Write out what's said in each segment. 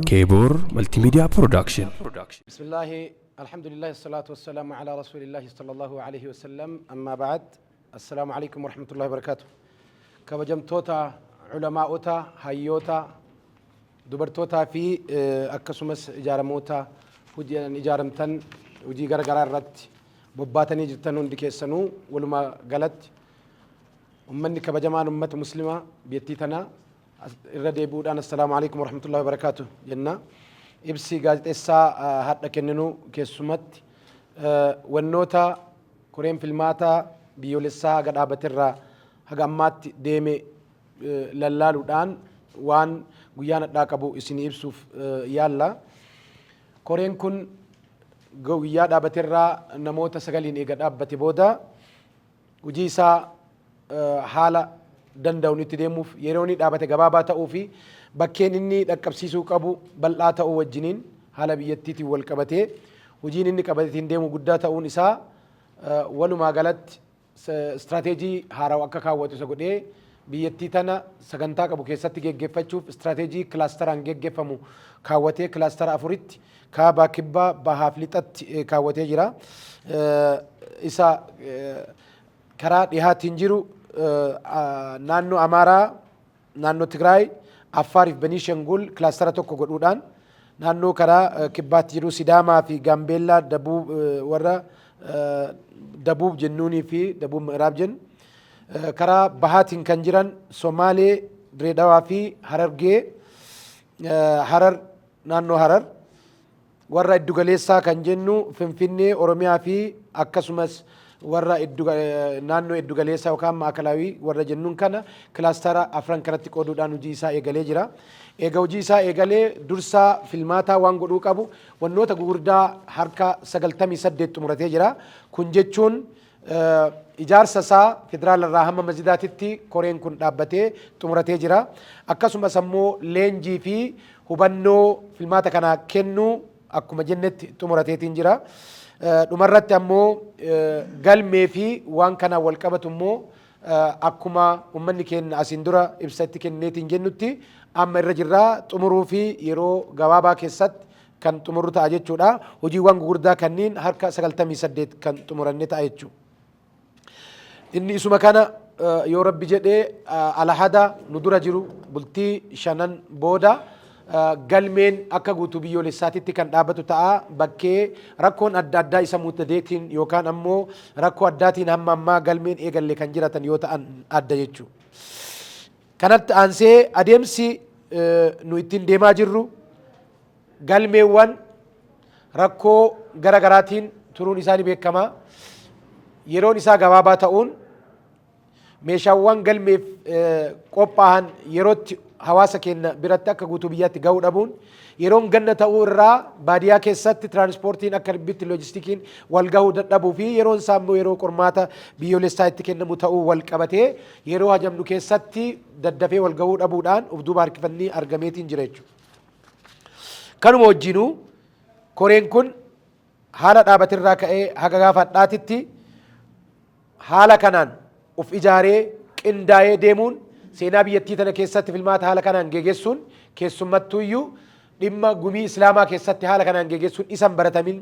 Keeboor Multimedia Production. بسم الله، الحمد لله، الصلاة والسلام على رسول الله صلى الله عليه وسلم، أما بعد، السلام عليكم ورحمة الله وبركاته. Kabajamtoota culamaa'ota, hayyoota, dubartootaa fi akkasumas ijaaramoota hojiin ijaaramtan, hojii gara garaa irratti bobbaatanii jirtan hundi keessanuu, walumaa galatti ummanni kabajamaan ummata muslimaa biyyattii tanaa, irra deebi'uudhaan السلام عليكم ورحمة الله وبركاته jenna. Ibsi gaazexeessaa hadha kenninu keessumatti wannoota koreen filmaataa biyyoolessaa haga dhaabaterraa haga ammaatti deeme lallaaluudhaan waan guyyaan hadhaa qabu isinii ibsuuf yaalla. Koreen kun guyyaa dhaabaterraa namoota sagaliin eega dhaabbate booda hojii isaa haala danda'uun itti deemuuf, yeroo inni dhaabate gabaabaa ta'uu fi bakkeen inni dhaqqabsiisuu qabu bal'aa ta'uu wajjiniin, haala biyyattiitiin wal qabatee hojiin inni qabateetiin deemu guddaa ta'uun isaa, walumaa galatti istiraateejii haarawaa akka kaawwatu isa godhee, biyyattii tana sagantaa qabu keessatti geggeeffachuuf istiraateejii kilaastaraan geggeeffamu kaawwatee, kilaastara afuritti, kaabaa, kibbaa, bahaaf lixatti kaawwatee jira. Isa karaa dhihaatiin jiru naannoo Amaaraa, naannoo Tigraay, Affaariif Beniishangul kilaastara tokko godhuudhaan, naannoo karaa kibbaatti jiru Sidaamaa fi Gaambeellaa, Dabuub, warra Dabuub jennuunii fi Dabuub Mi'iraab jennu, karaa bahaatiin kan jiran Somaalee, Direedawaa fi Harargee, Harar, naannoo Harar, warra iddugaleessaa kan jennu Finfinnee, Oromiyaa fi akkasumas warra naannoo iddugaleessaa yookaan maakalaawii warra jennuun kana kilaastara afran kanatti qooduudhaan hojii isaa eegalee jira. Eega hojii isaa eegalee dursaa filmaataa waan godhuu qabu wannoota gugurdaa harka 98 xumuratee jira. Kun jechuun ijaarsa isaa federaala irraa hamma masjidaatitti koreen kun dhaabbatee xumuratee jira. Akkasumas ammoo leenjii fi hubannoo filmaata kanaa kennuu akkuma jennetti xumurateetiin jira. Dhumarratti ammoo galmee fi waan kanaan wal qabatu immoo akkuma uummanni keenya asiin dura ibsa itti kenneetiin jennutti amma irra jirraa xumuruu fi yeroo gabaabaa keessatti kan xumurru ta'a jechuudha. Hojiiwwan gugurdaa kanneen harka 98 kan xumuranne ta'a jechuudha. Inni isuma kana yoo Rabbi jedhee alahada nu dura jiru, bultii shanan booda, galmeen akka guutuu biyyoolessaatitti kan dhaabbatu ta'a. Bakkee rakkoon adda addaa isa mudateetiin yookaan ammoo rakkoo addaatiin hamma ammaa galmeen eegalle kan jiratan yoo ta'an adda jechuudha. Kanatti aansee adeemsi nu ittiin deemaa jirru galmeewwan rakkoo gara garaatiin turuun isaa ni beekama. Yeroon isaa gabaabaa ta'uun, meeshaawwan galmeef qophaa'an yerootti hawaasa keenya biratti akka guutuu biyyaatti gahuu dhabuun, yeroon ganna ta'uu irraa baadiyyaa keessatti tiraanspoortiin akka dhibbitti loojistikiin wal gahuu dadhabuu fi yeroon isaa immoo yeroo qormaata biyyoolessaa itti kennamu ta'uu wal qabatee, yeroo hajamnu keessatti daddafee wal gahuu dhabuudhaan of duuba harkifannii argameetiin jira jechuudha. Kanuma wajjinuu koreen kun haala dhaabatirraa ka'ee haga gaafa hadhaatitti haala kanaan of ijaaree qindaa'ee deemuun, seenaa biyyattii tana keessatti filmaata haala kanaan geggeessuun, keessumattuuyyuu dhimma gumii islaamaa keessatti haala kanaan geggeessuun isan baratamin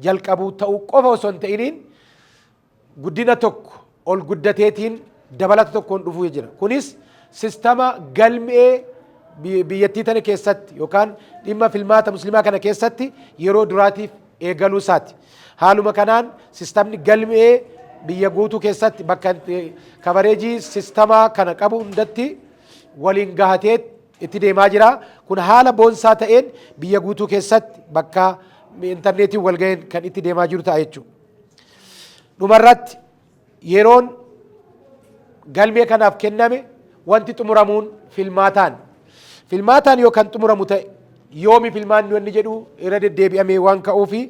jalqabuu ta'uu qofa osoo hin ta'iniin, guddina tokko ol guddateetiin dabalata tokkoon dhufuu jira. Kunis sistama galmee biyyattii tana keessatti yookaan dhimma filmaata musliimaa kana keessatti yeroo duraatiif eegaluu isaati. Haaluma kanaan sistamni galmee biyya guutuu keessatti bakka kabareejii sistamaa kana qabu hundatti waliin gahatee itti deemaa jira. Kun haala boonsaa ta'een biyya guutuu keessatti bakka intarneetiin wal ga'een kan itti deemaa jiru ta'a jechuudha. Dhumarratti yeroon galmee kanaaf kenname wanti xumuramuun filmaataan. Filmaataan yoo kan xumuramu ta'e yoomi filmaanni wanni jedhu irra deddeebi'amee waan ka'uufi,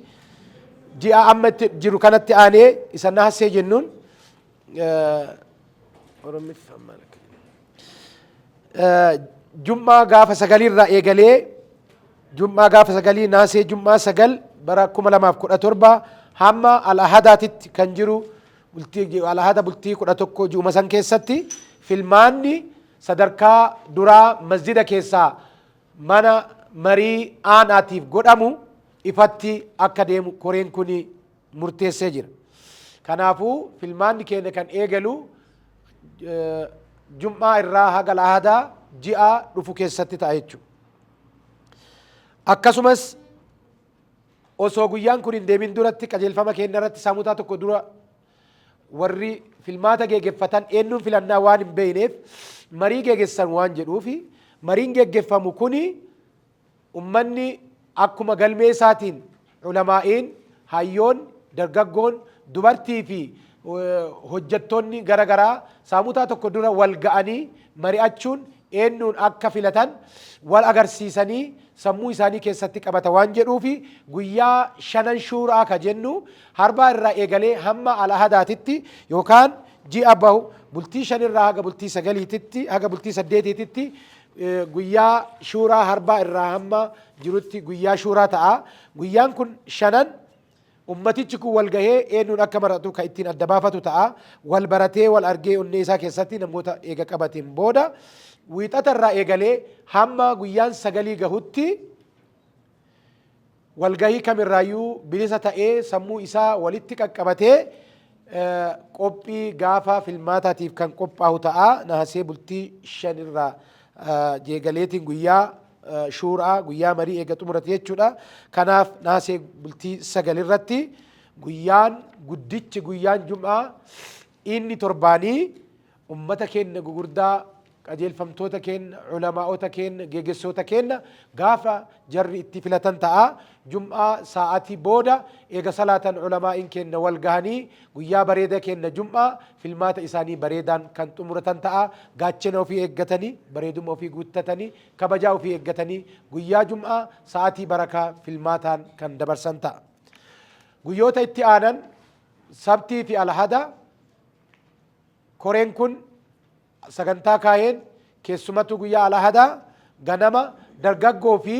ji'a amma itti jiru kanatti aanee isa naasee jennuun Jum'aa gaafa sagaliirraa eegalee, Jum'aa gaafa sagalii naasee, Jum'aa 9 bara 2017 hamma alahadaatitti kan jiru, bultii alahada bultii 11 ji'uma san keessatti filmaanni sadarkaa duraa masjida keessaa mana marii aanaatiif godhamu ifatti akka deemu koreen kun murteessee jira. Kanaafuu filmaanni keenya kan eegalu Jum'aa irraa haga Alaahadaa ji'a dhufu keessatti ta'a jechuudha. Akkasumas osoo guyyaan kun hin deemin duratti qajeelfama keenya irratti saamutaa tokko dura warri filmaata geegeffatan eenyuun filannaa waan hin beekneef marii geegessan waan jedhuufi, mariin geeggeffamu kuni ummanni akkuma galmee isaatiin ulamaa'iin, hayyoon, dargaggoon, dubartii fi hojjettoonni gara garaa saamutaa tokko dura wal ga'anii mari'achuun eenyuun akka filatan wal agarsiisanii sammuu isaanii keessatti qabata waan jedhuufi, guyyaa shanan shuuraa ka jennu harbaa irraa eegalee hamma Alahadaatitti yookaan ji'a bahu bultii 5rraa haga bultii 9titti, haga bultii 8titti guyyaa shuuraa harbaa irraa hamma jirutti guyyaa shuuraa ta'a. Guyyaan kun shanan ummatichi kun wal gahee eenyuun akka maratu kan ittiin adda baafatu ta'a. Wal baratee, wal argee, onnee isaa keessatti namoota eega qabateen booda Wiixata irraa eegalee hamma guyyaan 9 gahutti walgahii kamirraayyuu bilisa ta'ee sammuu isaa walitti qaqqabatee qophii gaafa filmaataatiif kan qophaa'u ta'a. Nahasee bultii 5 irraa jeegaleetiin guyyaa shuuraa, guyyaa marii eega xumurate jechuudha. Kanaaf naasee bultii 9 irratti guyyaan guddichi, guyyaan Jum'aa inni torbaanii, ummata keenya gugurdaa, qajeelfamtoota keenya, ulamaa'ota keenya, geggeessoota keenya gaafa jarri itti filatan ta'a. Jum'aa sa'aatii booda eega salaatan ulamaa'iin keenya wal gahanii guyyaa bareeda keenya Jum'aa filmaata isaanii bareedaan kan xumuratan ta'a. Gaachena ofii eeggatanii, bareeduma ofii guuttatanii, kabajaa ofii eeggatanii guyyaa Jum'aa sa'aatii barakaa filmaataan kan dabarsan ta'a. Guyyoota itti aanan, Sabtii fi Alhada, koreen kun sagantaa kaayeen keessumattuu guyyaa Alhadaa ganama dargaggoo fi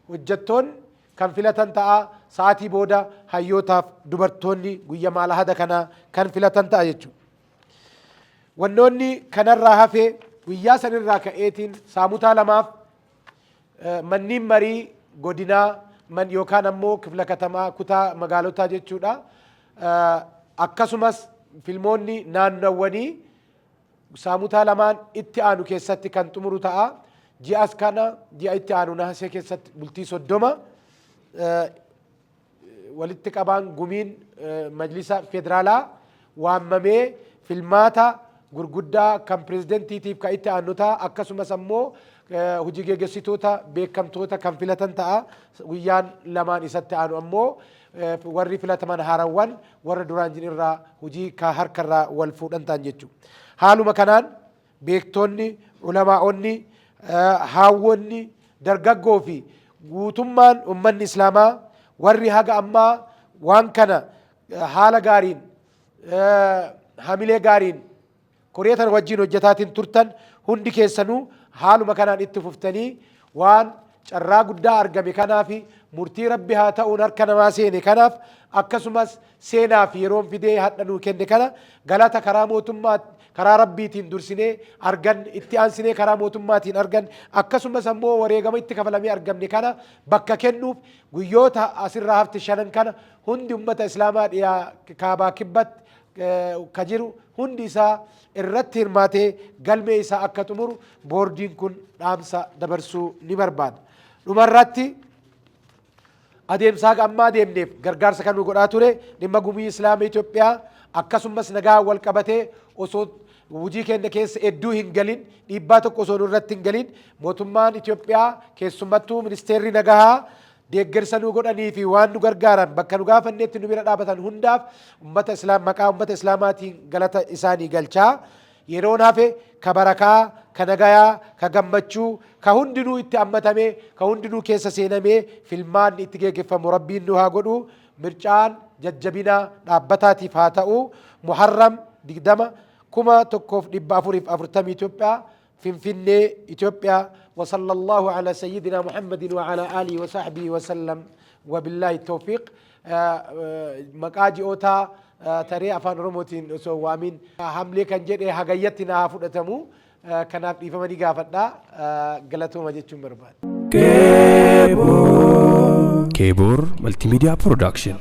hojjettoonni kan filatan ta'a. Sa'aatii booda hayyootaaf dubartoonni guyyaa Alhada kana kan filatan ta'a jechuudha. Wannoonni kanarraa hafee, guyyaa sanirraa ka'eetiin saamutaa lamaaf manniin marii godinaa man yookaan ammoo kifla katamaa, kutaa magaalotaa jechuudha. Akkasumas filmoonni naannawwanii saamutaa lamaan itti aanu keessatti kan xumuru ta'a. Ji'as kana ji'a itti aanu nahasee keessatti bultii 30 walitti qabaan gumiin majlisa federaalaa waammamee filmaata gurguddaa kan pireezidentiitiif kan itti aanutaa, akkasumas ammoo hojii geggeessitoota beekamtoota kan filatan ta'a. Guyyaan lamaan isatti aanu ammoo warri filataman haarawwan warra duraan jiran irraa hojii ka harkarraa wal fuudhan ta'an jechuudha. Haaluma kanaan beektonni, ulamaa'onni, haawwonni, dargaggoo fi guutummaan ummanni Islaamaa warri haga ammaa waan kana haala gaariin, hamilee gaariin koree tana wajjin hojjetaatiin turtan hundi keessanuu haaluma kanaan itti fuftanii waan carraa guddaa argame kanaaf, murtii Rabbi haa ta'uun harka namaa seene kanaaf, akkasumas seenaa fi yeroon fidee hadha nuu kenne kana galata karaa mootummaa, karaa Rabbiitiin dursinee argan, itti aansinee karaa mootummaatiin argan, akkasumas ammoo wareegama itti kafalamee argamne kana bakka kennuuf guyyoota asirraa hafte shanan kana hundi ummata Islaamaa dhiyaa, kaabaa, kibbatti ka jiru hundi isaa irratti hirmaatee galmee isaa akka xumuru boordiin kun dhaamsa dabarsuu ni barbaada. Dhumarratti adeemsa haga ammaa deemneef gargaarsa kan nu godhaa ture dhimma Gumii Islaama Itoophiyaa, akkasumas nagaa wal qabatee osoo hojii keenya keessa hedduu hin galin, dhiibbaa tokko osoo nurratti hin galin, mootummaan Itoophiyaa keessumattuu ministeerri nagahaa deeggarsa nu godhanii fi waan nu gargaaran, bakka nu gaafannetti nu bira dhaabatan hundaaf ummata Islaam maqaa ummata Islaamaatiin galata isaanii galchaa, yeroon hafe ka barakaa, ka nagayaa, ka gammachuu, ka hundinuu itti ammatamee, ka hundinuu keessa seenamee filmaanni itti geggeeffamu Rabbiin nu haa godhu. Mircaan jajjabina dhaabbataatiif haa ta'u. Muharram 20, 1440 Itoophiyaa, Finfinnee, Itoophiyaa. وصلى الله على سيدنا محمد وعلى آله وصحبه وسلم وبالله التوفيق. Maqaa ji'ootaa taree Afaan Oromootiin osoo waamin hamlee kan jedhe hagayyatti naa fudhatamu. Kanaaf dhiifama ni gaafadha. Galatooma jechuun barbaada. Keebor Multimedia Production.